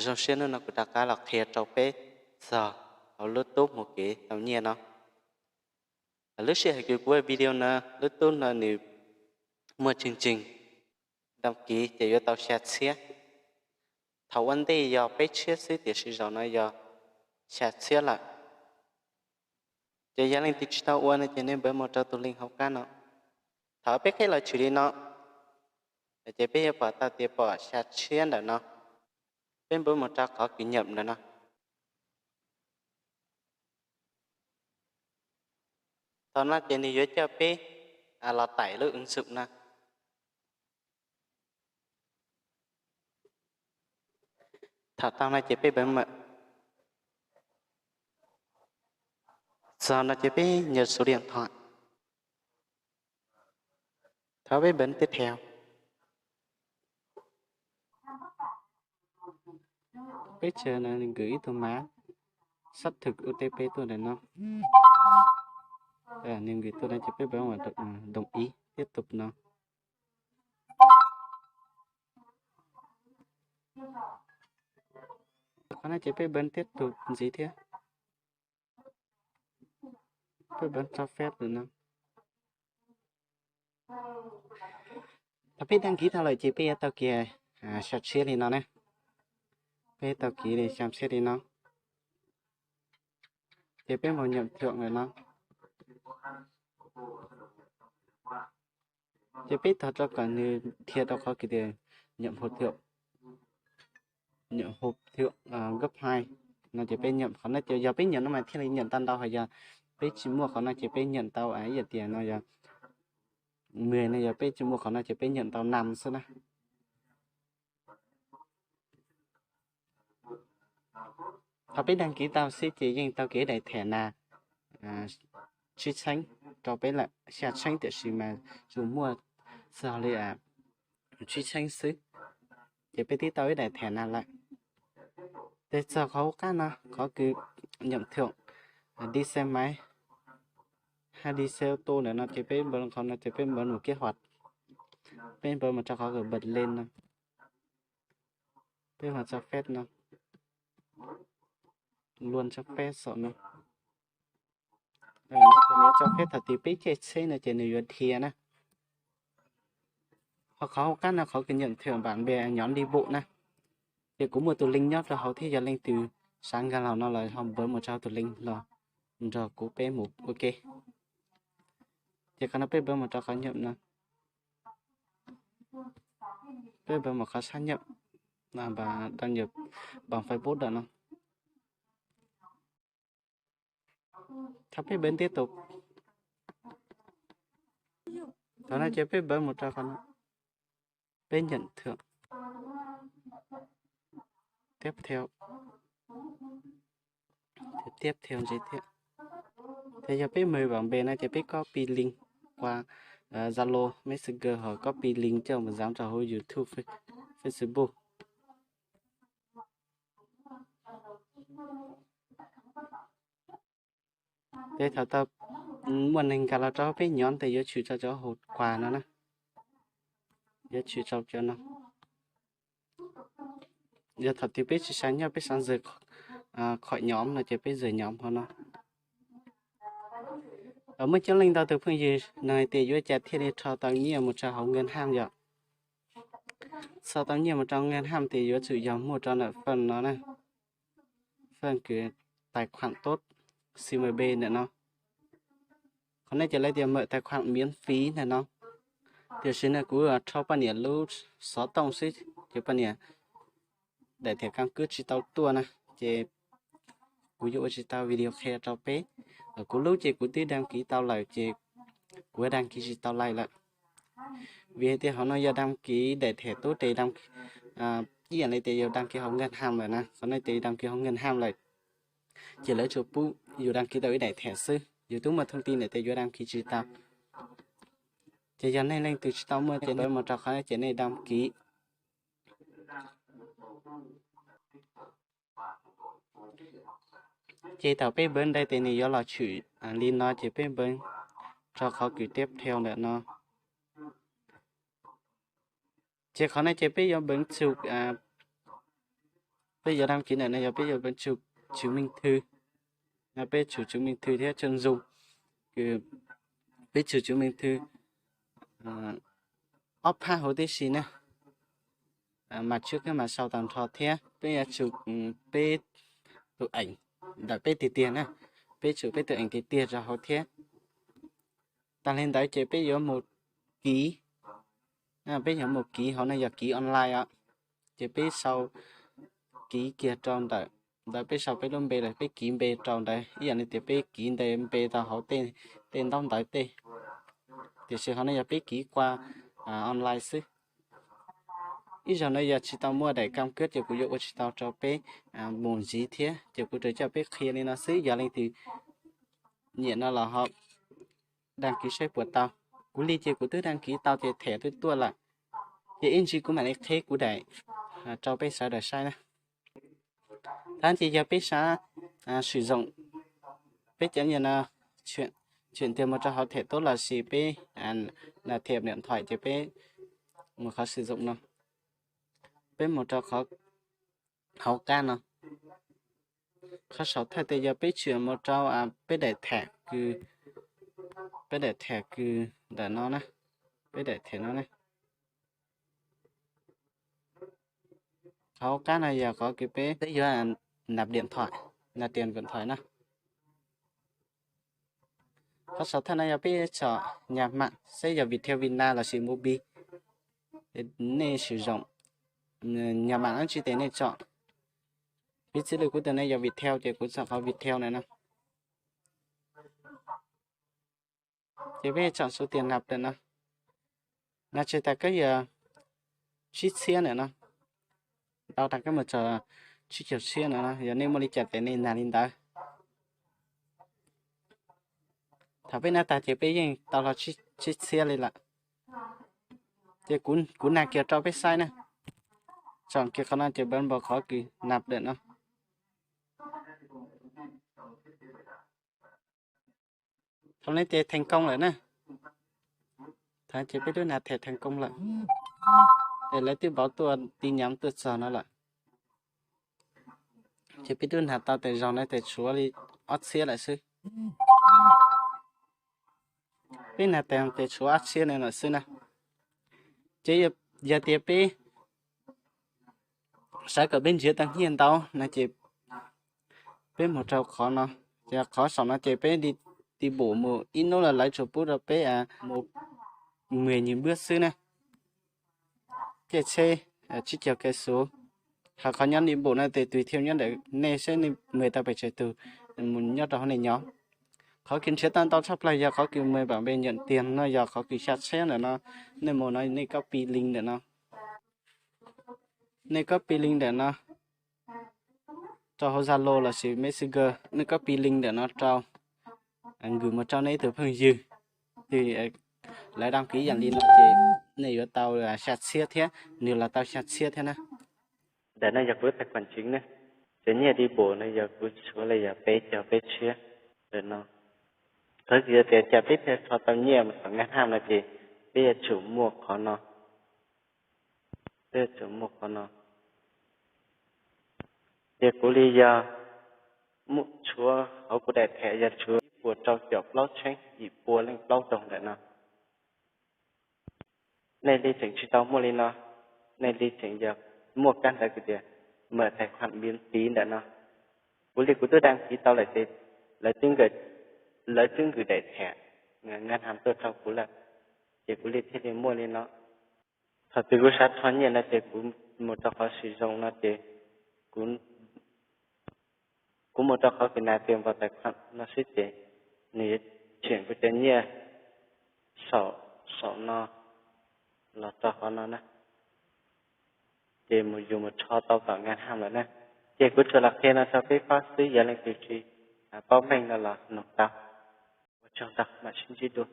Zoo siab hnub no kuv rov qab los qhia rau peb txog hauv lub tub mus kev tau nyiaj no. Lub sij hawm kws kuv ua video no, lub tub no nws muaj tseeg tseeg, đăng ký ces yuav tau xya txhiab. Thaum ua ntej yog peb txhiab xwb tiam sis zaum no yog xya txhiab lawm. Ces yog leej twg tsis tau ua no ces nej npawv mus rau tus link hauv qab no. Thaum peb qhib los tshwm li no, ces peb yuav pom tau tias pom xya txhiab ntawm no. Peb npawv mus rau qhov kws nhận ntawm no. Thaum no ces nws yuav coj peb los tải lub ứng dụng no. Thaum tau no ces peb npawv, txog no ces peb nhập số điện thoại. Thaum peb npawv tiếp theo. Peb tsa nws nkws ib tug mã xác thực O T P tuaj ntawm no. Nws nkws tuaj no ces peb npawv đồng ý tiếp tục no. Qhov no ces peb npawv tiếp tục ntxiv thiab. Peb npawv cho phép ntawm no. Thaum peb đăng ký tau lawm ces peb yuav tau kiag xya txhiab li no na. Peb tau kiag li xya txhiab li no. Ces peb mus nhận thưởng ntawm no. Ces peb tos rau kom nws dhia rau qhov kws tias nhận hỗ trợ, nhận hỗ trợ gấp hai no ces peb nhận qhov no ces yog peb nhận no mas thiaj li nhận tau ntau, hos yog peb tsis muaj qhov no ces peb nhận tau ib yam tias no yog mười no, yog peb tsis muaj qhov no ces peb nhận tau năm xwb na. Thaum peb đăng ký tau xwb ces yeej tau kiag daim thẻ na, tsib txheeb rau peb lawm, xya txheeb tiam sis mas tsuas muaj txog li tsib txheeb xwb. Ces peb twb tau ib daim thẻ na lawm. Ces txog qhov hauv qab no, qhov kws nhận thưởng đi xe máy hay đi xe ô tô ntawm no ces peb npawv qhov no ces peb npawv mus kích hoạt. Peb npawv mus rau qhov kws bật lên no. Peb mus cho phép no. Luôn cho phép xom no. Nws cho phép thaum twg peb caij tsheb no ces nws yuav dhia na. Ho qhov hauv qab no qhov kws nhận thưởng bạn bè nhóm đi bộ na. Ces kuv muaj tus link nyob rau hauv thiab, yog leej twg xav nkag los no los ho npawv mus rau tus link los nrog kuv peb mus ua ke. Ces qhov no peb npawv mus rau qhov nhận no. Peb npawv mus qhov xác nhận, đăng nhập bằng Facebook ntawm no. Thaum peb npawv tiếp tục, thaum no ces peb npawv mus rau qhov no, peb nhận thưởng, tiếp theo, tiếp theo ntxiv thiab. Ces yog peb mời bạn bè no ces peb copy link qua Zalo, Messenger, ho copy link coj mus dán rau hauv YouTube, Facebook. Ces thaum tau muaj neeg nkag los rau peb nhóm ces yuav tshwm rau cov hauv quà no na, yuav tshwm rau cov no. Yog thaum twg peb tsis xav nyob, peb xav rời khỏi nhóm no ces peb rời nhóm hauv no. Muaj coob leej ntau tus phooj ywg nug hais tias yuav cas thiaj li rho tau nyiaj mus rau hauv ngân hàng yom. Rho tau nyiaj mus rau ngân hàng ces yuav tsum yog muaj rau ntawm phần no na, phần kws tài khoản tốt, C M B ntawm no. Qhov no ces lawv tias mở tài khoản miễn phí ntawm no. Tiam sis no kuv rho poj niam lub xov tooj xwb, ces poj niam daim thẻ căn cước tsis tau tuaj na, ces kuv yuav ua tsis tau video qhia rau peb. Kuv lub ces kuv twb đăng ký tau lawm ces kuv đăng ký tsis tau lais lawm. Vim hais tias hauv no yog đăng ký daim thẻ tub ces ib yam li tias yog đăng ký hauv ngân hàng lawm na, qhov no ces đăng ký hauv ngân hàng lawm. Ces lawv tsuas pub yus đăng ký tau ib daim thẻ xwb, yus twb muaj thông tin lawm tias yuav đăng ký tsis tau. Ces yog nej leej twg tsis tau muaj ces nej mus rau qhov no ces nej đăng ký. Ces thaum peb npawv ntawd ces nws yuav los tshwm li no ces peb npawv rau qhov kws tiếp theo ntawm no. Ces qhov no ces peb yuav npawv txug, Peb yuav đăng ký ntawm no yog peb yuav tsum chứng minh thư, peb tsum chứng minh thư thiab tswv zoo, kws peb tsum chứng minh thư ob phab huv tib si na, mas tswv kab mas sau tag nrho thiab peb yuav tsum peb tus eem ntawm peb tiag tiag na, peb tsum peb tus eem tiag tiag rau hauv thiab. Tag li ntawd ces peb yuav mus kiv, peb yuav mus kiv hauv no yog kiv online os, ces peb sau kiv kiag rau ntawm ntawd, peb sau peb lub npe los peb kiv npe rau ntawd ib yam li tias peb kiv npe tau hauv tej ntaub ntawv tej, tiam sis hauv no yog peb kiv qua online xwb. Ib zaug no yog tsis tau muaj daim kam kwb ces kuv yuav ua tsis tau rau peb mus ntxiv thiab, ces kuv tsuas coj peb qhia li no xwb, yog leej twg nyiam no los ho đăng ký saib puas tau. Kuv li ces kuv twb đăng ký tau ces them twb tuaj lawm, ces ib ntsis kuv mam li qheb kuv daim rau peb sawv daws saib na. Tab sis yog peb xav sử dụng, peb cov nyiam no, chuyển tiền mus rau hauv thẻ tố lossis peb nạp thẻ điện thoại ces peb mus qhov sử dụng no, peb mus rau qhov hauv qab no. Qhov saum thawj tias yog peb chuyển mus rau peb daim thẻ kws, peb daim thẻ kws ntawm no na, peb daim thẻ no na. Qhov hauv qab no yog qhov kws peb yuav nạp điện thoại, nạp tiền điện thoại na. Qhov saum thawj no yog peb tsom nhà mạng, seb yog Viettel, Vina lossis Mobi, nej sử dụng nhà mạng dab tsi ces nej chọn. Piv txwv li kuv tus no yog Viettel ces kuv tsom qhov Viettel na no. Ces peb chọn số tiền nạp ntawm no, nạp tsis tas koj yog tsib txhiab ntawm no, tau tas koj mus txog tsib caug txhiab ntawm no, yog nej muaj li cas ces nej nạp li ntawd. Thaum peb nạp tag ces peb yeej tau los tsib txhiab li lawm. Ces kuv nạp kiag rau peb saib na. Chọn kiag qhov no ces peb npau qhov kws nạp ntawm no. Thaum no ces thành công lawm na. Thaum ces peb twb nạp thẻ thành công lawm, es lawv twb npau tuaj tin nhắn tuaj txog no lawm. Ces peb twb nạp tau tes zaug no tes tshuav li ob txhiab lawm xwb. Peb nạp tes zaug tes tshuav ob txhiab no lawm xwb na. Ces yog tias peb xav kom peb nrhiav tau nyiaj ntau no ces peb mus rau qhov no, ces qhov saum no ces peb đi bộ mus ib hnub los lawv tsuas pub rau peb mus mười nghìn bước xwb na. Caij tsheb tsib caug cây số. Ho qhov nyob đi bộ no ces tùy theo nyob ntawm nej seb nej mus tau pes tsawg tus mus nyob rau hauv nej nyob. Qhov kws nrhiav tau ntau tshaj plaws yog qhov kws mười bảy B nhận tiền no, yog qhov kws xya txhiab ntawm no. Nej mus no nej copy link ntawm no, nej copy link ntawm no rau hauv Zalo lossis Messenger, nej copy link ntawm no rau gửi mus rau nej ib tug phooj ywg, lawv đăng ký ib yam li no ces nej yuav tau xya txhiab thiab, nws los tau xya txhiab thiab na. Ntawm no yog kuv tais khoom chính na, ces nyiaj đi bộ no yog kuv tshuav li yog peb caug peb txhiab ntawm no. Qhov kws yog tias cas peb thiaj rho tau nyiaj mus tom ngân hàng no ces peb yuav tsum muaj qhov no, peb yuav tsum muaj qhov no. Ces kuv li yog tshuav hauv kuv daim thẻ yog tshuav ib puas rau caum plaub txhiab yim pua leej plaub doos ntawm no. Nej li tseem tsis tau muaj li no, nej li tseem yog muaj kab ntawv kws tias mở tài khoản miễn phí ntawm no. Kuv li kuv twb đăng ký tau lawm ces lawv twb gửi daim thẻ ngân hàng tuaj rau kuv lawm, ces kuv li thiaj li muaj li no. Thaum twg kuv xav rho nyiaj no ces kuv mus rau qhov xim zoo no ces kuv mus rau qhov kws nạp tiền vào tài khoản no xwb ces nws yuav chuyển kuv cov nyiaj saum, saum no los rau qhov no na. Ces mus yus mus rho tau tom ngân hàng lawm na. Ces kuv tsuas los qhia no rau peb paub xwb, yog leej twg tsis paub meej no los noog tau. Ua tsaug ntau, mam sib ntsib dua.